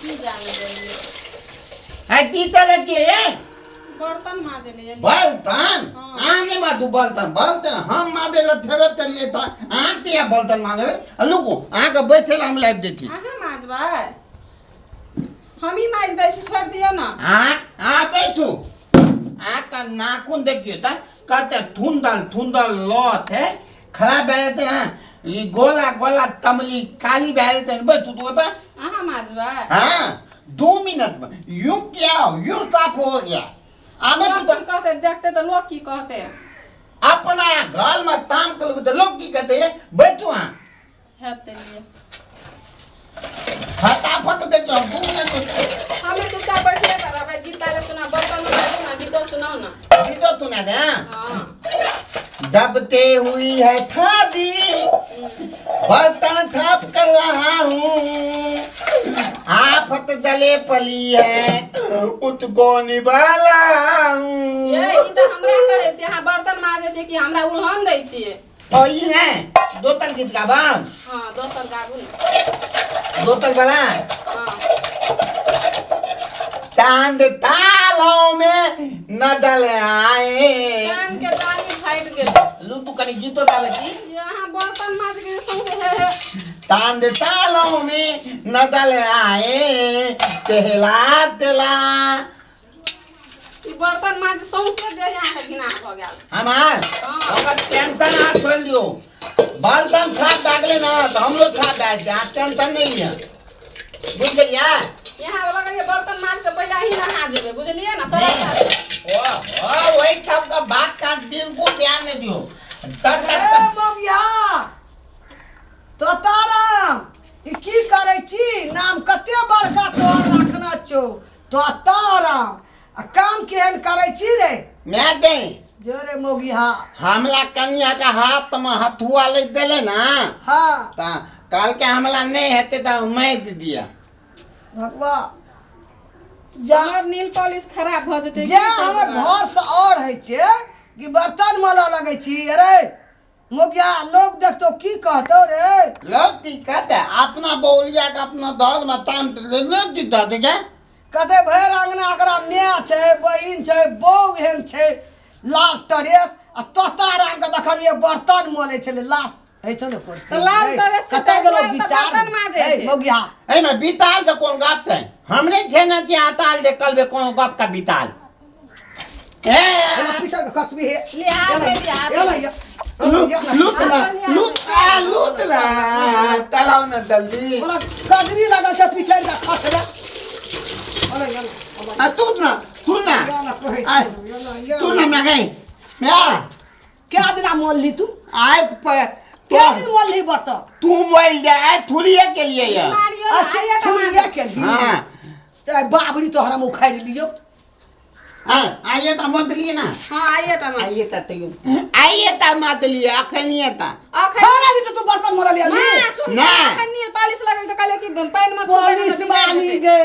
की जाने गेलियै। है की चले छियै ये? बर्तन माजे ले एलियै। बलतन? हाँ। अहाँ नहि माधू बलतन बलतन हम मादे लए थेबे तेलियै तऽ अहाँ किया बलतन मांगबै? आ लुकू, अहाँके बैठे लए हम लाबि दै छी। अहाँ माजबै? हमही माजि दै छी, छोड़ि दियौ ने। अहाँ अहाँ बैठू। अहाँके नाखून देखियौ तऽ कते थुंदल थुंदल लत है, खराब भए जेतै। अहाँ ई गोला गोला तमली काली भए जेतै। बैठू तू ओहिपर। अहाँ माजबै? हाँ, 2 मिनट में यूं किया यूं साफ हो गया। आबे तू। लोक तऽ की कहतै? देखतै तऽ लोक की कहतै? अपना घर में काम करबै तऽ लोग की कहते? बैठू अहाँ। हेतै लिए। फटाफट देखियौ, 2 मिनट में। हमे चुपचाप बैठले पर रहबै। गीत तारे सुना, बर्तन माजू ना, गीतो सुनाउ ना। गीतो सुना दे, हाँ? हाँ। दबते हुई है थाली, बर्तन साफ कर रहा हूँ, आफत जले पली है उसको निभा रहा हूँ। ये ई तऽ हमरा कहै छियै, अहाँ बर्तन माजै छियै कि हमरा उल्हन दै छियै? ओ ई ने दोतल गीत गाबा। हाँ, दोसर गाबू ने। दोतल वाला। हाँ। चांद तालों में न डल आए। कान के दानी फाटि गेलै। लू तू कनी गीतो गावे छी। ये अहाँ बर्तन माज के सौंसे हे हे। चांद तालों में न डल आए तेला तेला। ई बर्तन माज सौंसे देह अहाँके घिना भऽ गेल। हमार? हाँ। ओकर टेंशन अहाँ छोड़ि दियौ। बर्तन साफ भए गेलै ने तऽ हमरो साफ भए जेतै। अहाँ टेंशन नहि लिअ, बुझि गेलियै? यहाँ वाला कहिए बर्तन माज से पहिले ही नहा जेबै, बुझलियै ने? सरल। ओ ओ ओहि सबके बात का बिल्कुल ध्यान नहि दियौ। तर ए तर मौगिया तोताराम, ई की करै छी? नाम कते बड़का तोहर रखना छौ तोताराम, आ काम केहन करै छी रे? मैं दे जोरे मौगिया। हमला कनिया के हाथ में हथुआ ले देले ना। तऽ कहलकै हमला नहि हेतै तऽ मारि दिअ। भगवा जा। हमर नील पॉलिश खराब भऽ जेतै। जे हमर घर से और होइ छै कि बर्तन मलऽ लगै छी? अरे मोगिया, लोग देखतो की कहतो रे? लोग की कहते? अपना बौलिया के अपना दौड़ में ताम लोग की कहते क्या? कते भरि अंगना एकरा माय छै, बहिन छै, बहू एहन छै लाल टरेस, आ तोता राम के देखलियै बर्तन मलै छलै, लाश होइ छौ ने कोन? तऽ लाल टरेस छै। कतऽ ताहि गेलौ दुआरे तऽ विचार? बर्तन माजै ए छै। मौगिया। एहिमे बिताल के कोन गप छै? हमरे ध्यान छै ताल जे कलबे कोन गप का बिताल ए। ओना पीछा के कसबी हे। लिहाज एना हे, लिहाज। एना ये, एना ये, एना। लूट ना लूट आ लूट ना तलाव ना जल्दी। ओना कजरी लगल छै पीछे के, खस रे। ओना ये, एना। आ तू ना तू ना। एना कहै आ, छियौ, एना ये। तू ना मैं गई मैं। क्या दिना मोल ली तू? आय पर क्या तो दिन मोल ली बर्तन? तू मोबाइल दे आय थुलिए के लिए ये। मारियो ना, अच्छा। आइए तऽ थुरिया मारियो। के ली? हाँ। ते बाबरी तोहरा हम उखाड़ि लियौ। हाँ, आइए तो मत लिए ना। हाँ, आइए तऽ मार। आइए तो तैयो आइए तो मत लिए अखनिए तो। अखन खाना दी तो तू बर्तन मोल लिया नी? माँ, सुन। ना। अखन नील पॉलिश लगल तऽ कहलियै कि पानि मे छुबै पॉलिश तऽ बिगड़ि वाली जेतै। गे।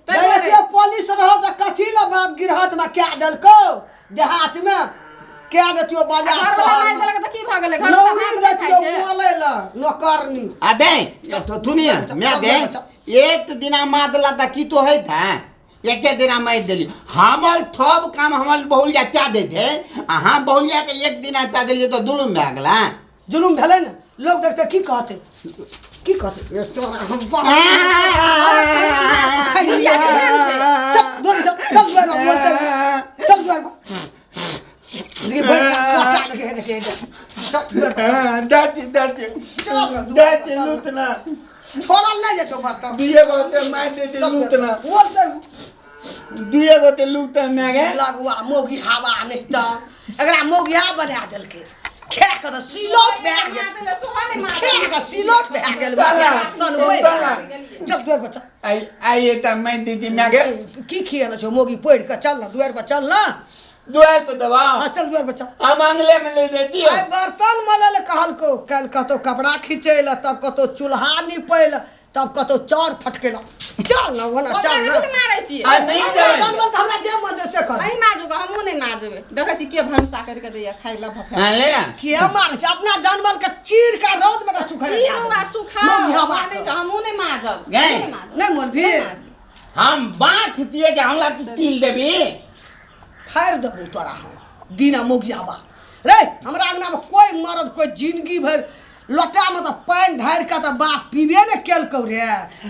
ताहि दुआरे। एते पॉलिश रहो तऽ कथी लए बाप गिरहत में क्या देलकौ? देहात में क्या देतियो बाजार घरवला शहर मारि में देलक तऽ की भऽ गेलै? घरवला नौरी भात नहि देतियो खाइ छै। मोलै लए नौकरनी। आ दे तो सुनिए मैं दे एक दिना मादला त की तो है था एके दिना मारि देली। हमर थब काम हमर बहुलिया त्या दे थे आ हम बहुलिया के एक दिना त्या देलिए तो जुलुम भए गेला। जुलुम भेलै ने, लोग देखते की कहते, की कहते? ये तोरा हम बाप उखाड़ि लियौ। चल दूर, चल चल दुआर पर बोलते, चल दुआर पर। देखिए भरि पचा लगे है, देखिए, चल दुआर पर। दादी दादी। चल दुआर पर, दादी। चल। लूतना। छोड़ल नहि जाइ छौ बर्तन। दुइए गो ते मारि दे दे लूतना। बोलते। दुइए गो ते लूतना मैं गे। लगुआ मोगी हवा नहि तऽ एकरा मोगिया बना देलकै, खा कऽ तऽ सिलौट भए गेल, खा कऽ सिलौट भए गेल। चल दुआर पर चल। आई आइए त मैं दीदी मैं गे। की खिएने छौ मोगी? पढ़ि कऽ चल ने दुआर पर, चल ने। दुआर पर दबा। हाँ, चल दुआर पर चल। हम अंगले में ले देती आइ बर्तन मलै लए कहलकौ, काल्हि कहतौ कपड़ा खींचै लए, तब कहतौ चूल्हा निपै लए, तब कहतौ चाउर फटकै लए। चल ने ओना, चल ने। मारै छियै। आ नीक देबै। बर्तन मल तऽ हमरा जे मन से कर। अहीं माजू गऽ, हमहूँ नहि माजबै। देखै छी के भनसा करि कऽ दैया खाइ लए भफा। हाँ, ले आ। किया मारै छै? अपना जानवर के चीर के रौद में के सुखै चीरू आ सुखाओ। मोगी हवा नहि छै, हमहूँ नहि माजब। गै। नहि माजब। नहि मोल भी। नहि माजब। हम बाँठ दिए जे हमरा तू तिल देबी। फाड़ि देबौ तोरा हम दीना मोगियाबा रे। हमरा अंगनामे कोइ मरद कोइ जिंदगी भरि लोटामे तऽ पानि ढारि कऽ तऽ बाप पीबे ने केलकौ रे,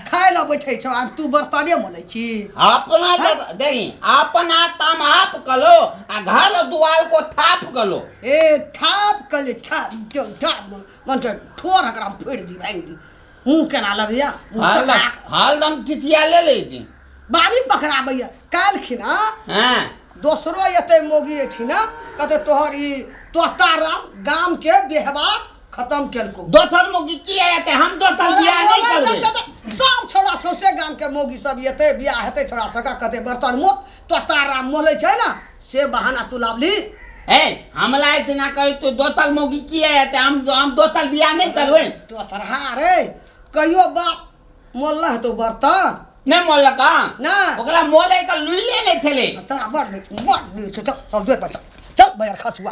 खाय लए बैठै छौ आब तू बर्तने मोलै छी। अपना तऽ देखी अपना ताम आप कलो आ घर दुआल को थाप कलो। ए थाप कले थाप थाप मन के ठोर एकरा हम फोड़ि दी भाङि दी। मुँह केना लगैया मुँह चकाक हरदम चिचिया ले लै छी बारी पकड़ाबैया। काल्हि खिना हाँ दोसरो एतै मोगी एठिना कहतै तोहर ई तोता राम गाम के व्यवहार खत्म केलको। दोसर मोगी की आयते हम दोसर बियाह नहीं करबे। सब छौड़ा सौंसे गाम के मोगी सब एतै बियाह हेतै छौड़ा सबके कहतै बर्तन मोह तोता राम मोलै छै ने से बहाना तू लाबली। ए हमला इतना कहे तू दोसर मोगी की आयते हम दोसर बियाह नहीं करबे। दोसरहा रे कहियो बाप मोल ना हेतौ बर्तन। नहीं मोलक ना। ओकरा मोले के लुइले नहीं थेले। तोरा बड़ नीक बड़ नीक छौ। चल चल दुआरि पर चल चल बजार खसुआ।